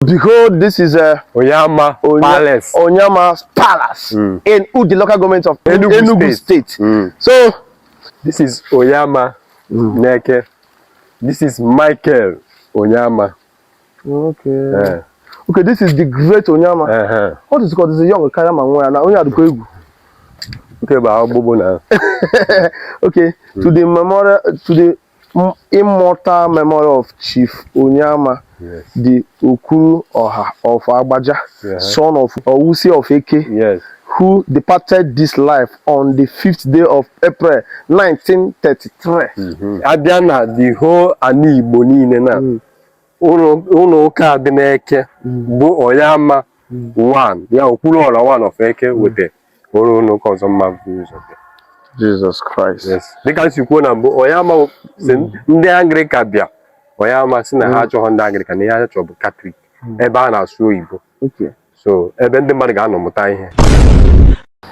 Behold, this is a Onyeama Palace. Onyeama Palace in Udi local government of Enugu, Enugu State. State. So, This is Onyeama n'Eke. This is Michael Onyeama. Okay. Eh. Okay, this is the great Onyeama. What is it called? This is a young karịa ma nwa ya na onye adịkwa egwu. Nke bụ agbụgbụ na. Okay, to the memorial, to the immortal memory of Chief Onyeama, the Okuru Oha of Agbaja, son of Owusi of Eke, who departed this life on the 5th day of April 1933. Abịa na the whole ana Igbo niile na ụlọ ụka dị n'Eke bụ Onyeama 1 ya Okwuluọra 1 of Eke weta ụlọ ụka ọzọ mma bụ ụzọ bịa. Jesus Christ. Yes. Dịka m si kwuo na mbụ, Onyeama si ndị Anglican bịa, Onyeama si na ha achọghọ ndị Anglican, na ihe ha chọrọ bụ Catholic, ebe a na-asụ oyibo. So ebe ndị mmadụ ga-anọ mụta ihe.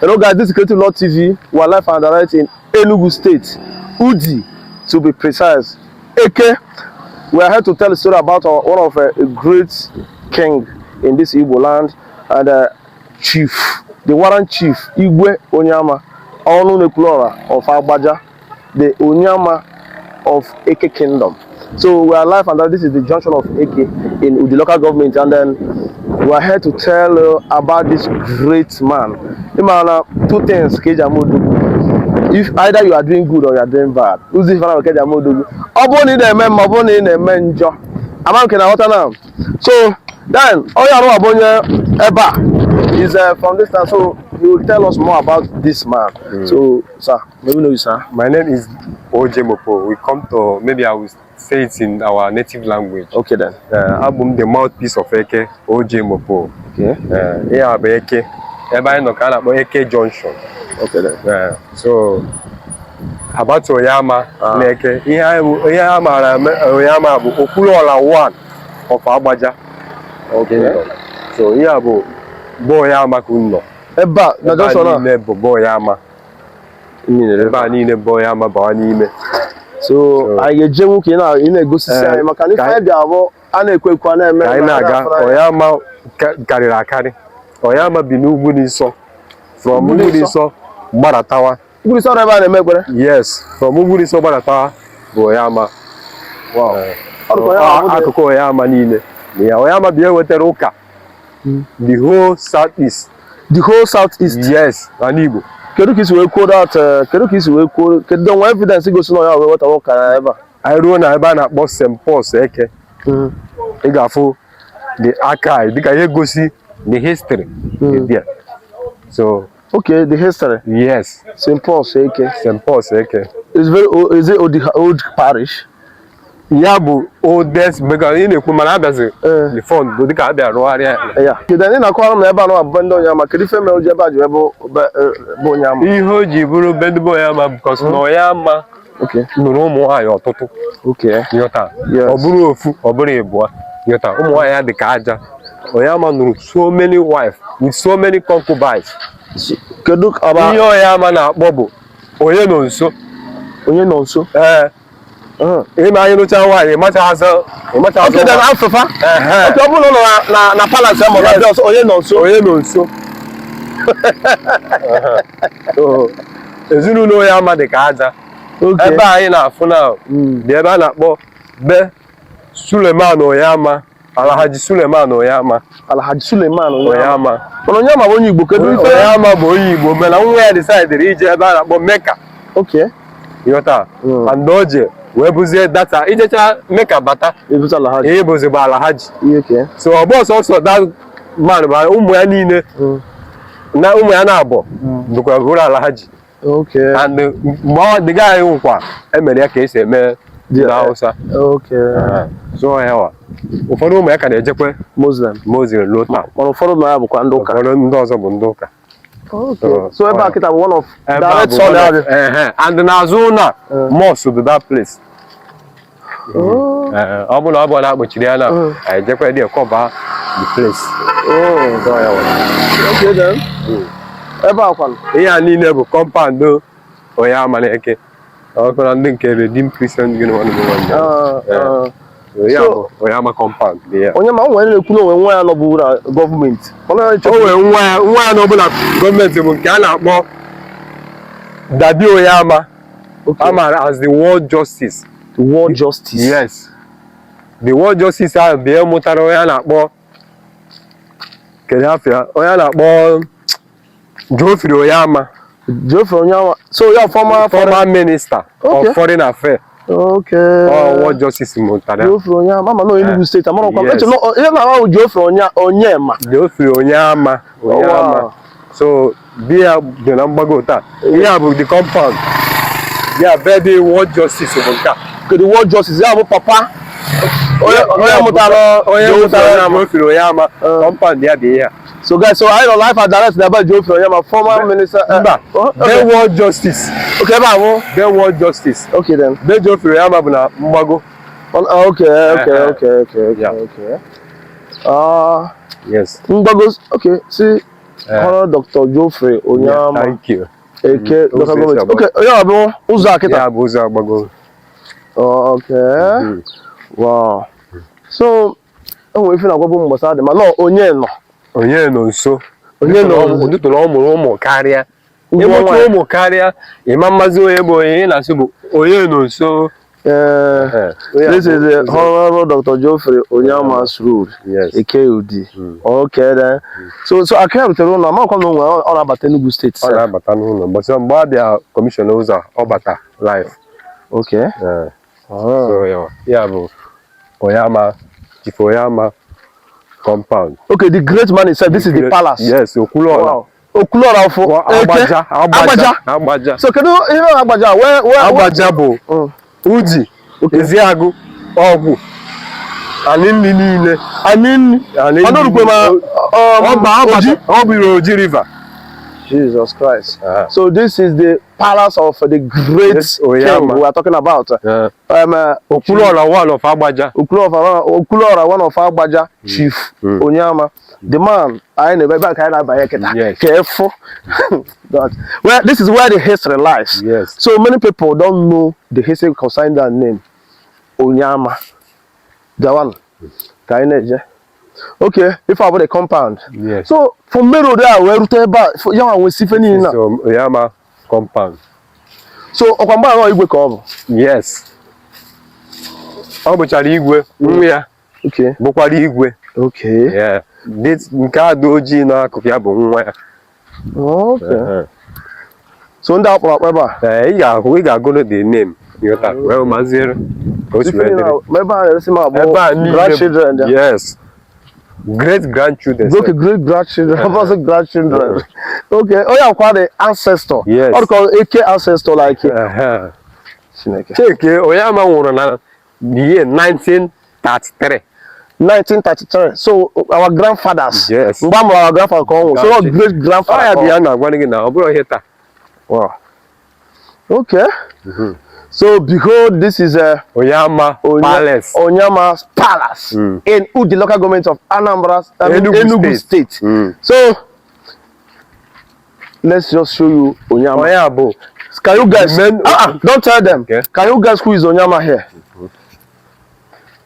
Hello guys, this is Creative Law TV. We are live and direct in Enugu State, Udi to be precise. Eke, we are here to tell a story about one of a great king in this Igbo land and chief, the warrant chief, Igwe Onyeama, Onu Nekulora of Agbaja, the Onyeama of Eke Kingdom. So we are live and direct. This is the junction of Eke in Udi local government, and then we are here to tell about this great man. Ịma two things ka eji ama odogwu. If either you are doing good or you are doing bad. Ụzọ ife na ka eji ama odogwu. Ọ bụrụ na ị na-eme mma, ọ bụrụ na ị na-eme njọ. Ama nke na-aghọta na. So then onye arụ bụ onye ebe a is from this town, so he will tell us more about this man. So sir, may we know you, sir? My name is OJ Mopo. We come to, maybe I will say it in our native language. Okay then. Abụ m the mouthpiece of Eke, OJ Mopo. Ihe a bụ Eke. Ebe anyị nọ ka a na-akpọ Eke Junction. Okay then. So about Onyeama n'Eke, ihe a maara Onyeama bụ Okwuluọra 1 of Agbaja Kingdom. So ihe a bụ bụ Onyeama ka unu nọ. Ebe a na Ebe a junction a. niile bụ bụ Onyeama. Ebe a niile bụ Onyeama bawa n'ime. So anyị ga-eje nwoke ị na-egosisi anyị maka na ife ka anyị bịa bụ a na-ekwe ekwe a na-eme ka anyị eme, a na-aga na-afụrụ anya. Onyeama karịrị akarị. Onyeama bi n'ugwu dị nsọ, from Ugwu dị ugwu dị nsọ gbadatawa. Ugwu nsọ ebe a na-eme ekpere. Yes, from ugwu dị nsọ gbadatawa bụ Onyeama. Ọ dịka Onyeama bụ Akụkụ Onyeama niile na ya. Onyeama bi ewetara ụka the whole South East. The whole South East. Yes, n'ala Igbo. Kedu ka isi wee kwuo that kedu ka isi wee kwuo, kedu nwa evidence gosi na onye wee wetara ụka na ebe a? Anyị ruo na ebe a na-akpọ St. Paul's Eke, ị ga-afụ the archive dịka ihe gosi the history dị there. So Okay, the history. Yes. St. Paul's Eke. St. Paul's Eke. Is very old, is it old, old parish? Ya bụ oldest, because ị na-ekwu mana abịazi the fund bụ dịka abịa rụgharịa ya. Yeah. Kedu anyị na-akọwara m na ebe a nọ bụ ndị Onyeama, kedu ife mere o ji ebe a ji wee bụ bụ Onyeama? Ihe o ji bụrụ be ndị be Onyeama, because na Onyeama nụrụ ụmụ nwaanyị ọtụtụ. Ịghọta? Yes. Ọ bụrụ ofu, ọ bụrụ ịbụọ, ịghọta, ụmụ nwaanyị ya dị ka aja. Onyeama nụrụ so many wives with so many concubines. Kedu ọba Ihe Onyeama na-akpọ bụ onye nọ nso. Onye nọ nso. Ee. Ịma anyị nụcha nwaanyị, ịmacha azụ. Okay, then afụfa. Ehe. Okay, ọ bụrụ na ọ nọ na palace ya ma ọ na-abịa ọsọ, onye nọ nso. Onye nọ nso. So, ezinụlọ Onyeama dị ka aja. Ebe anyị na-afụ na dị ebe a na-akpọ be Suleman Onyeama, Alhaji Suleman Onyeama. Alhaji Suleman Onyeama. Onyeama. Mana Onyeama bụ onye Igbo, kedu ife? Onyeama bụ onye Igbo, mana nwa ya decided ije ebe a na-akpọ Mecca. Ịghọta? And o je wee buzie data ijecha Mecca bata. Ebute Alhaji. Ihe bụzigbo Alhaji. Okay. So ọ bụ ọsọsọ that man ma ụmụ ya niile na ụmụ ya na-abụ bụkwa bụrụ Alhaji. And mgbe ọ dịga anyị nkwa emere ya ka esi eme ndị Hausa. So ya wa ụfọdụ ụmụ ya ka na-ejekwe Muslim. Muslim ruo taa. Mana ụfọdụ na ya bụkwa ndị ụka. Ụfọdụ ndị ọzọ bụ ndị ụka. So ebe a kịta bụ one of Ebe a direct bụ son one ya of- dị. Ehe. And n'azụ ụlọ a, mosque dị that place. Ee, ọ bụrụ na ọ bụ na akpọchiri ya na anyị jekwa dị cover the place. So ya wa. Okay then. Ebe a kwanụ? Ihe a niile bụ compound Onyeama na Eke. Ọkụ na ndị nke Redeemed Christian gịnị nwanne m nwanne. Ah, ah. Ya So- bụ Onyeama compound dị ya. Onyeama o nwere na-ekwu na o nwe nwa ya nọbụ na gọọmenti. Ọ na O nwere nwa ya nọbụ na gọọmenti bụ nke a na-akpọ Daddy Onyeama, Okay. a maara as the World Justice. World Justice. Yes. The World Justice ahụ bụ ihe mụtara onye a na-akpọ, kedu afa ya, onye a na-akpọ Geoffrey Onyeama. Geoffrey Onyeama. So ya former Former minister Okay. of foreign affairs. Okay. Ọ World Justice mụtara ya. Geoffrey Onyeama ama na Enugu steeti amarakwa m. Yes. Eche na ihe na-ahụ Geoffrey Onyema. Geoffrey Onyeama. Onyeama. Wow. So be ya dị na mgbago taa. Ihe a bụ the compound. Ya be the World Justice bụ nke a. Okay, the World Justice ya bụ papa onye onye mụtara Onye Geoffrey mụtara Onyeama. Geoffrey Onyeama, compound ya bụ ihe a. So guys, so anyị nọ live and direct na ebe Geoffrey Onyeama, former minister. Mba, Oh, be okay. World Justice. Okay, ebe a bụ. Be World Justice. Okay then. Be Geoffrey Onyeama bụ na mgbago. Okay. Yeah. Okay. Ah, Yes. mgbago, okay, see, Honorable Dr. Geoffrey Onyeama. Thank you. Eke Mm, local ụzọ esi government. agba. Okay, onye a bụ ụzọ a kịta. Ya bụ ụzọ agbago. Oh, okay. Wow. So, o nwere ife na-agwabụ m gbasara dị ma nọ onye nọ. Onye nọ nso. Onye nọ. Ndị ọ mụrụ ụmụ karịa. Nwa Ịmụcha nwaanyị. ụmụ karịa, ịma mmazi onye bụ onye ị na-asị bụ onye nọ nso. This is the Honorable Dr. Geoffrey Onyeama's Road. Yes. Eke Udi. Okay then. So aka rutere ụlọ amakwa na onwe ọ na-abata Enugu steeti. Ọ na-abata n'ụlọ mbọsị mgbe a bịa commission ụzọ ọ bata live. Okay. Ah. So ya bụ Onyeama, Chief Onyeama compound. Okay, the great man himself. This is the palace. Yes, Okwuluọra. Wow. Okwuluọra fụ Eke. Agbaja, Agbaja. Agbaja. So kedu ihe na Agbaja? Where Agbaja bụ Udi, Eziagụ, Ọgwụ, Aninri niile. Aninri. Aninri. Ọdụrụkwe ma Ọba Oji. Ọ bụ Oji River. Jesus Christ. Ah. So this is the palace of the great Yes, king Onyeama. we are talking about. Okwuluọra one of Agbaja. Okwuluọra one of Agbaja, Chief Onyeama. The man anyị na-ebe ebe a ka anyị na-abanye kịta. Yes. Ka efu. But, well, this is where the history lies. Yes. So many people don't know the history concerning that name, Onyeama. The one. Ka anyị na-eje. Okay, if I the compound. Yes. So from main road a wee rute ebe a, ya nwa nwesi ife niile na. So Onyeama compound. So ọkwa mgbe ahụ igwe ka ọ bụ. Yes. Ọ bụchara igwe, nwa ya Okay. bụkwara igwe. Okay. Yeah. This nke a dị ojii n'akụkụ ya bụ nwa ya. Okay. So ndị akpọrọ akpọ ebe a. Ee, ị ga-agụrụ the name. Ịghọta? Wee maziere ka o si Ife wee niile dịrị. ma ebe a na-eresi m abụ Ebe a niile grandchildren ya. Yes. Great grandchildren. Okay, great grandchildren. Ọ grandchildren. Okay, onye akwa the ancestor. Yes. Ọ dịka Eke ancestor like. Chineke. Cheke, Onyeama nwụrụ na the year 1933. 1933. So our grandfathers. Yes. Mgbe a mụrụ our grandfather ka ọ nwụrụ. So our great Ọ grandfather. ya bụ ya na-agwa gị na ọ bụrụ ihe taa. Wow. Okay. So behold, this is a Onyeama Palace. Onyeama's Palace in Udi local government of Anambra, I mean, Enugu Enugu State. State. So let's just show you Onyeama. Onye bụ Can you guess? Don't tell them. Okay. Can you guess who is Onyeama here?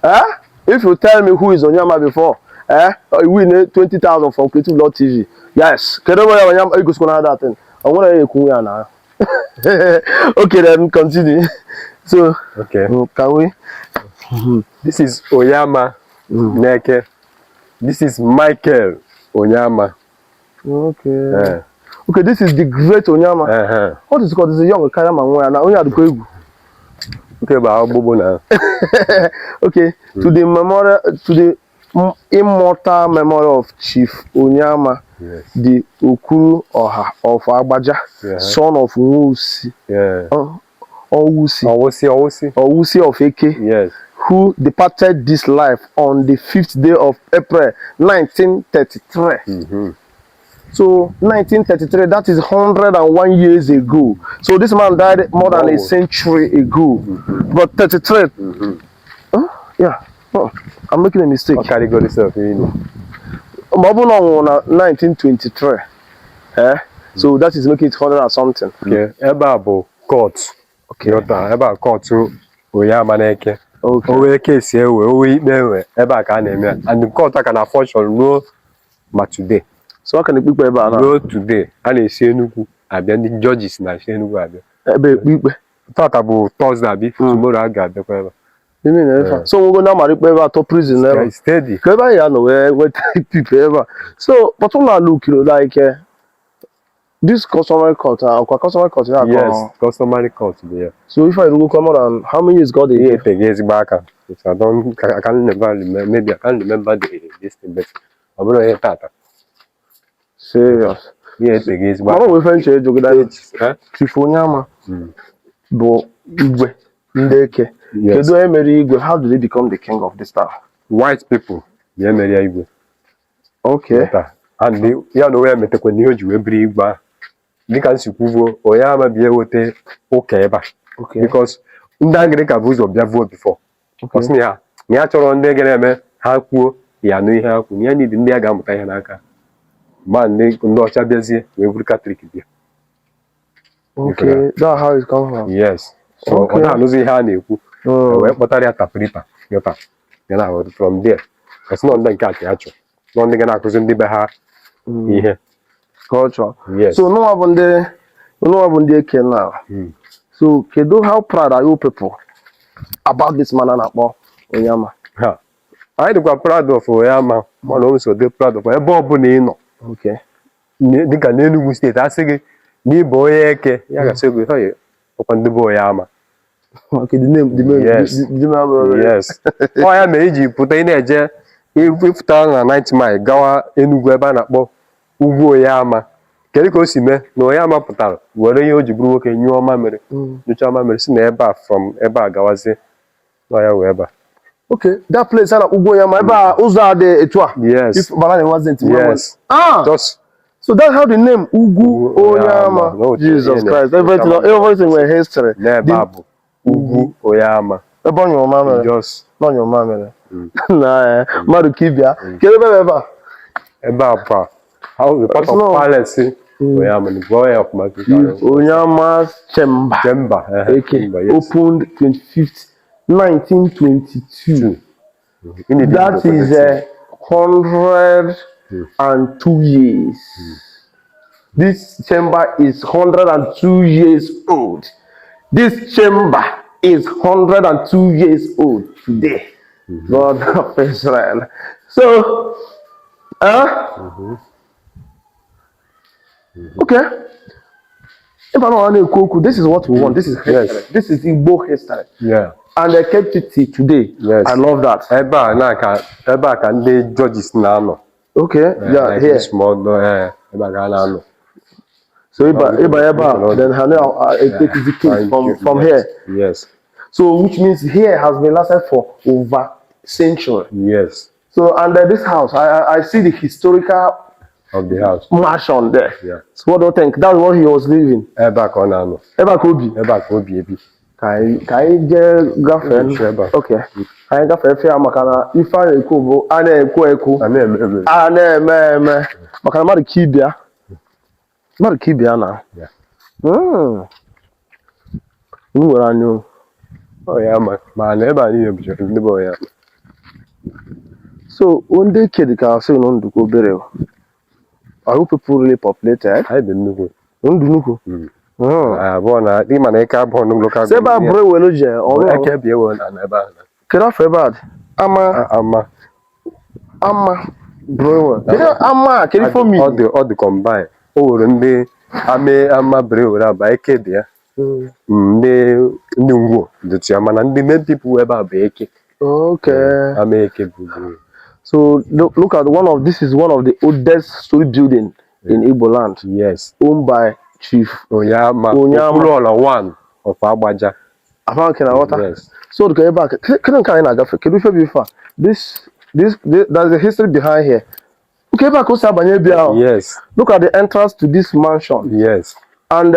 Eh? If you tell me who is Onyeama before, you win 20,000 from Creative Lord TV. Yes. Kedu onye Onyeama? You go that thing. I want to hear now. Okay, then continue. So, Okay. Can we? This is Onyeama Neke. This is Michael Onyeama. Okay. Okay, this is the great Onyeama. What is it called? This is a young Kayama nwa na onye adịkwa egwu. Nke bụ agbụgbụ na. Okay, to the memorial, to the immortal memory of Chief Onyeama, Yes. the Okuru Oha of Agbaja, son of Nwusi, Owusi, Owusi, Owusi. Owusi of Eke, Yes. who departed this life on the 5th day of April 1933. So 1933, that is 101 years ago. So this man died more than a century ago. But 33, huh? Yeah, oh, I'm making a mistake. Ọ karịgoro self you Ma ọ bụrụ na ọ nwụrụ na 1923, eh? So that is making it 100 and something. Okay. Ebe a bụ court. Okay. Ghọta, ebe a court Onyeama Neke. Okay. O nwee case ewe, o nwee ikpe ewe, ebe a ka a na-eme ya. And court a ka na function ruo ma today. So a ka na-ekpe ikpe ebe a na Ruo today, a na-esi Enugu abịa, ndị judges na-esi Enugu abịa. Ebe ekpe ikpe. Tata bụ Thursday abi, tomorrow a ga-abịakwa ebe. Ime na efe a. So nwego na amara ikpe ebe atọ prison ebe a. Steady. Ka ebe anyị ga-anọ wee nweta ikpe ebe a. So but ụlọ ala ukiro like this customary court, ọkwa customary court ya akọ. Yes, customary court dị ya. So ife a erugokwa more than how many years ka ọ dị here? Eteghị ezigbo aka. I don't, I can't remember, maybe I can't remember the this thing, but ọ bụrụ ihe tata. Serious. Ihe eteghị ezigbo Mana aka. ọ bụ ife nche ịjụgide. Eh? Chief Onyeama bụ igwe ndị Eke. Yes. Kedu onye mere igwe? How did he become the king of this town? White people bịa mere ya igwe. Taa. And ya na onwe ya metekwa na ihe o ji wee bụrụ igwe ahụ. Dịka m si kwubuo, Onyeama bịa eweta ụka ebe a. Because ndị Anglican bụ ụzọ bịa vuo before. Ọ sị na ya chọrọ ndị ga na-eme ha kwuo ya nụ ihe ha kwuo, na ya need ndị ya ga-amụta ihe n'aka. Ma ndị ọcha bịazie wee bụrụ Katọlik bịa. Okay, that's how it come from. Yes. So ọ na-anụzi ihe a na-ekwu. Wee kpọtara ya interpreter yọta ya na from there. Ọ sị na ndị nke a ka ya chọrọ. Nọ ndị ga na-akụzi ndị be ha ihe. Culture. Yes. So nụnwa bụ ndị Eke now. So kedu how proud are you people about this man a na-akpọ Onyeama? Ha. Anyị dịkwa proud of Onyeama, mana o so dị proud of ebe ọ bụla ị nọ. Dịka n'Enugu steeti, a sị gị na ịbụ onye Eke, ya ga-asị gị, "Hey, ọkwa ndị bụ Onyeama." Okay, the name, the name. Yes. Ọ ya mere iji pụta ị na-eje ịpụta na 90 Mile gawa Enugu ebe a na-akpọ Ugwu Onyeama. Kedu ka o si mee na Onyeama pụtara were ihe o ji bụrụ nwoke nyụọ mamịrị, nyụchaa mamịrị si na ebe a from ebe a gawazie nọ ya wee ebe a. Okay, that place a na-akpọ Ugwu Onyeama, ebe a ụzọ a dị etu a. Yes. If Bala wasn't. Yes. Ah, Just so that's how the name Ugwu Ugwu Onyeama. Onyeama. No, Jesus yeah, Christ. Everything, Onyeama. everything were history. N'ebe a bụ Ugwu Onyeama. Ebe ọ nyụrụ mamịrị. Just Na ọ nyụrụ mamịrị. Na mmadụ ka ịbịa. Kedu ebe bụ ebe a? Ebe a bụ how the part of No. palace Onyeama, the boy of Makuta. Onyeama Chamber. Chamber. Eke. Chamber, yes. Opened 25th, 1922. In the That is 102 years. This chamber is 102 years old. This chamber is 102 years old today. God of Israel. So, okay. If I don't want to ekwu, this is what we want. This is history. This is Igbo history. And they kept it till today. Yes. I love that. Ebe a na ka ebe a ka ndị judges na-anọ. Okay. Yeah, Like here. Small door, ebe a ka a na-anọ. So Iba, Eba, then Hanel take the case Thank from you. from Yes. here. Yes. So which means here has been lasted for over century. Yes. So and this house, I see the historical Of the house. mansion there. Yeah. So what do you think? That's what he was living. Ebe a ka ọ na-anọ. Ebe a ka o bi. Ebe a ka o bi ebi. Ka anyị jee gafee. Eche ebe a. Okay. Ka anyị gafee efe ya maka na ife a na-ekwu bụ a na-ekwu ekwu. A na-eme eme. A na-eme eme maka na mmadụ ka ịbịa. Mmadụ ka ịbịa na. M nwere anya o. Ọ ya ma ma na ebe a niile bụchara ndị bụ ya. So ndị Eke dị ka asị na ndụ ka obere o. Are you people really populated? Anyị dị nnukwu. Ndụ nnukwu. Anyị abụọ na ịma na eke abụọ na local. So ebe a bụrụ ewelu je ọrụ. Eke bi ewe na ebe ahụ. Kedu afọ ebe a dị? Ama Ama. Ama bụrụ ewe. Kedu ama a? Kedu ife o mean? Ọ dị combine. O nwere ndị ama bere were aba eke dị ya. Ndị ngwo dịtụ ya, mana ndị main people ebe a bụ Eke. Ama Eke bụ So look at one of this is one of the oldest story building in Igbo land. Owned by Chief Onyeama. Onyeama. Okwuluọla one of Agbaja. Afa nke na ghọta. Yes. So dịka ebe a, kedu nke anyị na-agafe? Kedu ife bụ ife a? This there's a history behind here. Okay, ebe a ka o si abanye ebe ahụ. Yes. Look at the entrance to this mansion. And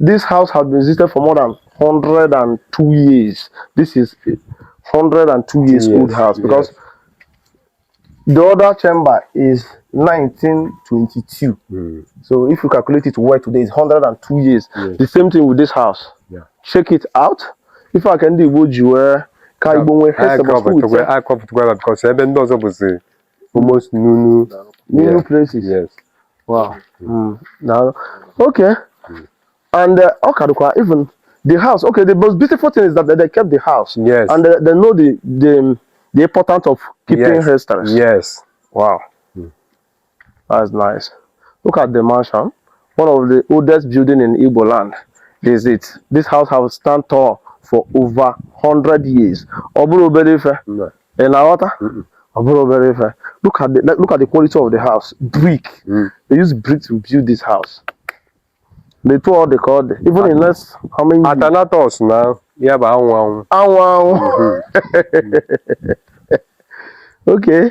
this house has been existed for more than 102 years. This is a 102 years old house because the other chamber is 1922. So if you calculate it well today, it's 102 years. The same thing with this house. Check it out. Ife a ka ndị Igbo ji wee Ka Igbo nwee history, but who will tell? Akọpụtakwa ebe because ebe ndị ọzọ bụzi almost new new New new places. Yes. Wow. Now, okay. And ọ ka dịkwa even the house. Okay, the most beautiful thing is that they kept the house. And they know the importance of keeping histories. Wow. That's nice. Look at the mansion. One of the oldest building in Igbo land. This is it. This house has stand tall for over 100 years. Ọ bụrọ obere ife. No. Ị na-aghọta? Ọ bụrọ obere ife. Look at the quality of the house. Brick. They use brick to build this house. The two all the ka ọ dị. Even in less how many years? Atanatos na ya bụ anwụ anwụ. Anwụ anwụ. Okay.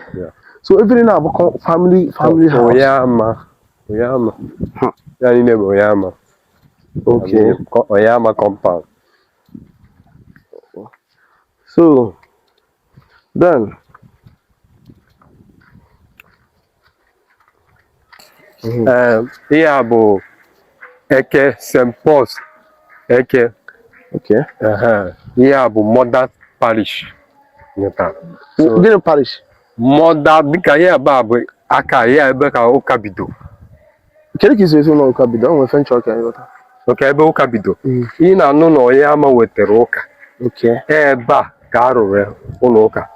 So everything na abụ family house. Onyeama. Onyeama. Ya niile bụ Onyeama. Onyeama compound. So then Ihe a bụ Eke St. Paul's Eke. Ihe a bụ mother parish. Nyeta. So, Gịnị parish? Mother dịka ihe ebe a bụ aka ihe ebe ka ụka bido. Kedu ka isi esi ụlọ ụka bido? O nwere ife m chọ ka ịghọta. Oke ebe ụka bido. Ị na-anụ na Onyeama wetara ụka. Ebe a ka a rụrụ ụlọ ụka.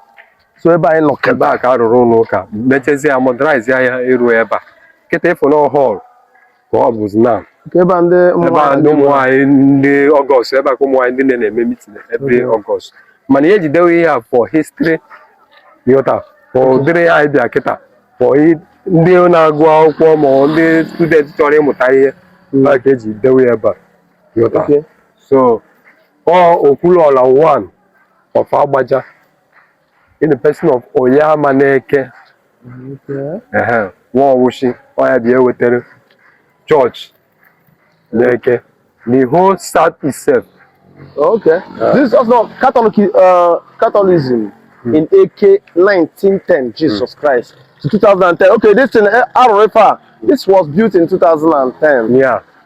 So ebe anyị nọ Ebe a ka a rụrụ ụlọ ụka mechezie ya modernize ya ịrụ ebe a kịta ịfụ na hall ka ọ bụzi na Ebe a ndị ụmụ ebe a ndị nwaanyị ụmụ nwaanyị ndị August ebe a ka ụmụ nwaanyị ndị nne na-eme meeting every August mana ihe ejidewe ihe a for history ịghọta for ụdịrị ya anyị bịa kịta for ndị na-agụ akwụkwọ ma ọ ndị student chọrọ ịmụta ihe ebe a ka eji dewe ya ebe a ịghọta. So ọ Okwuluọla one of Agbaja in the person of Onyeama n'Eke. Ehe, nwa Ọwụshi ọ ya bịa ewetara chọọchị n'Eke the whole south itself. Okay. This is not Catholic Catholicism in AK 1910, Jesus Christ, to 2010. Okay, this thing, Arorefa, this was built in 2010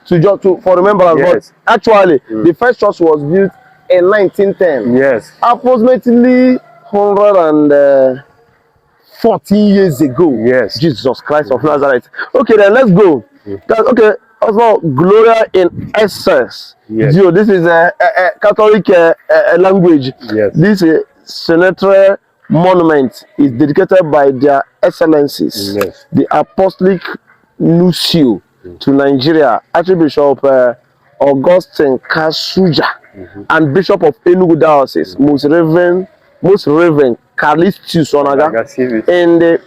to just to for remembrance. But actually, the first church was built in 1910. Approximately 114 years ago. Jesus Christ of Nazareth. Okay, then let's go. Okay, also Gloria in excess. Gio, this is a Catholic language. This central monument is dedicated by their excellencies, the Apostolic Nuncio to Nigeria, Archbishop Augustine Kasuja, and Bishop of Enugu Diocese, Most Reverend Callistus Onaga, in the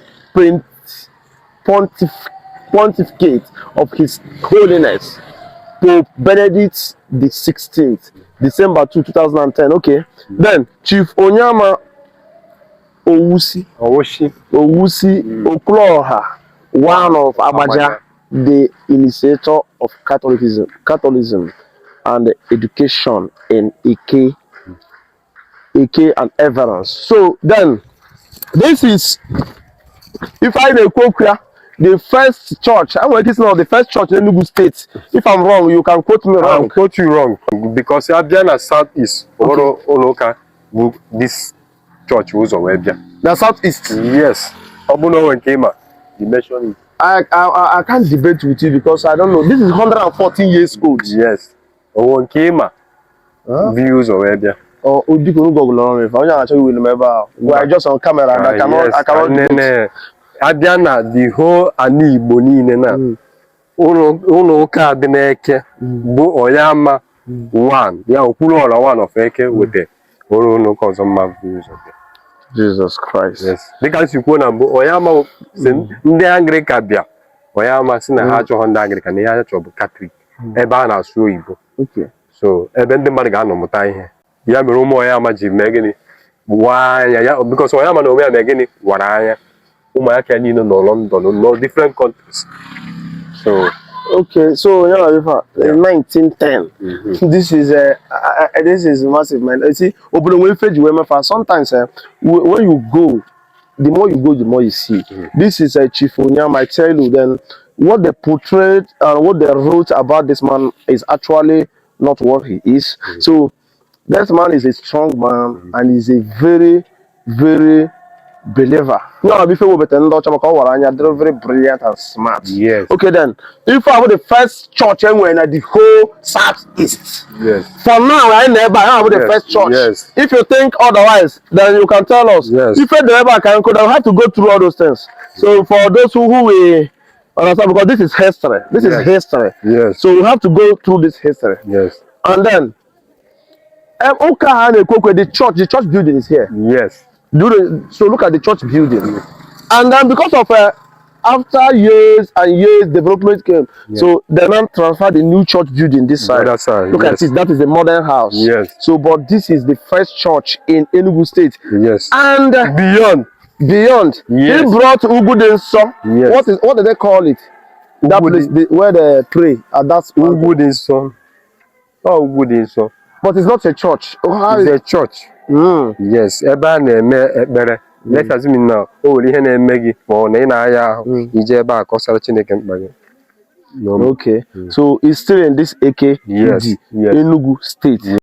pontificate of His Holiness Pope Benedict the 16th, December 2, 2010. Okay. Then Chief Onyama Owusi, Owoshi. Owusi Okwuluora, one of Agbaja, Agbaja. The initiator of Catholicism and education in Eke and Everance. So then, this is if I na-ekwu okwu ya, the first church, I nwere ike isi na the first church in Enugu State. If I'm wrong, you can quote me I'll wrong. Quote you wrong because abịa na south east ụlọ ụlọ ụka bụ this church ụzọ wee bịa. Na South East. Yes, ọ bụ na o nwere nke ịma, you mention it. I can't debate with you because I don't know. This is 114 years old. Yes, o nwere nke ịma bụ ụzọ wee bịa. Oh, Odiko Google ọrụ ife. Onye na-achọ iwe m ebe a. We are just on camera and I cannot I cannot debate. Nene abịa na the whole ana Igbo niile na ụlọ ụlọ ụka dị n'Eke bụ Onyeama one ya Okwuluọra one of Eke weta ụlọ ụlọ ụka ọzọ mma bụ ụzọ bịa. Jesus Christ. Yes, dịka m si kwuo na mbụ, Onyeama si ndị Anglican bịa, Onyeama si na ha achọghọ ndị Anglican, na ihe ha chọrọ bụ Catholic ebe a na-asụ oyibo. So ebe ndị mmadụ ga-anọ mụta ihe ya mere ụmụ Onyeama ji mee gịnị waa anya ya because Onyeama na onwe ya mee gịnị wara anya ụmụaka ya niile nọ London, nọ different countries, so Okay, so you know, in 1910, this is massive, man. You see, obodo nwere ife ji wee mefa. Sometimes when you go, the more you go, the more you see. This is a Chief Onyama. I tell you, then what they portrayed and what they wrote about this man is actually not what he is. So This man is a strong man and is a very, very believer. Ya bụ ife webata ndị ọcha maka ọ wara anya dịrị very brilliant and smart. Yes. Okay then, ife a bụ the first church e nwere na the whole South East. Yes. For now, anyị nọ ebe a, ya bụ the first church. If you think otherwise, then you can tell us. Yes. Ife dị ebe a ka nkụ, then we have to go through all those things. So for those who will understand, because this is history. This is history. So we have to go through this history. And then, ụka a na-ekwu okwu, the church building is here. So look at the church building. And then because of after years and years development came, so they now transfer the new church building this side. Other side. Look at it, that is a modern house. So, but this is the first church in Enugu State. And Beyond. Beyond. He brought Ugwu Dị Nsọ. What do they call it? That Ugwu place where they pray at that mountain. Ugwu Dị Nsọ. Ọ Ugwu Dị Nsọ. But it's not a church. Oh, how It's is a church. Yes, ebe a na-eme ekpere. Let's assume na o nwere ihe na-eme gị ma ọ na ị na-aya ahụ, ije ebe a kọsara Chineke mkpa gị. No. Okay. So it's still in this Eke Yes, Udi, yes. Enugu State.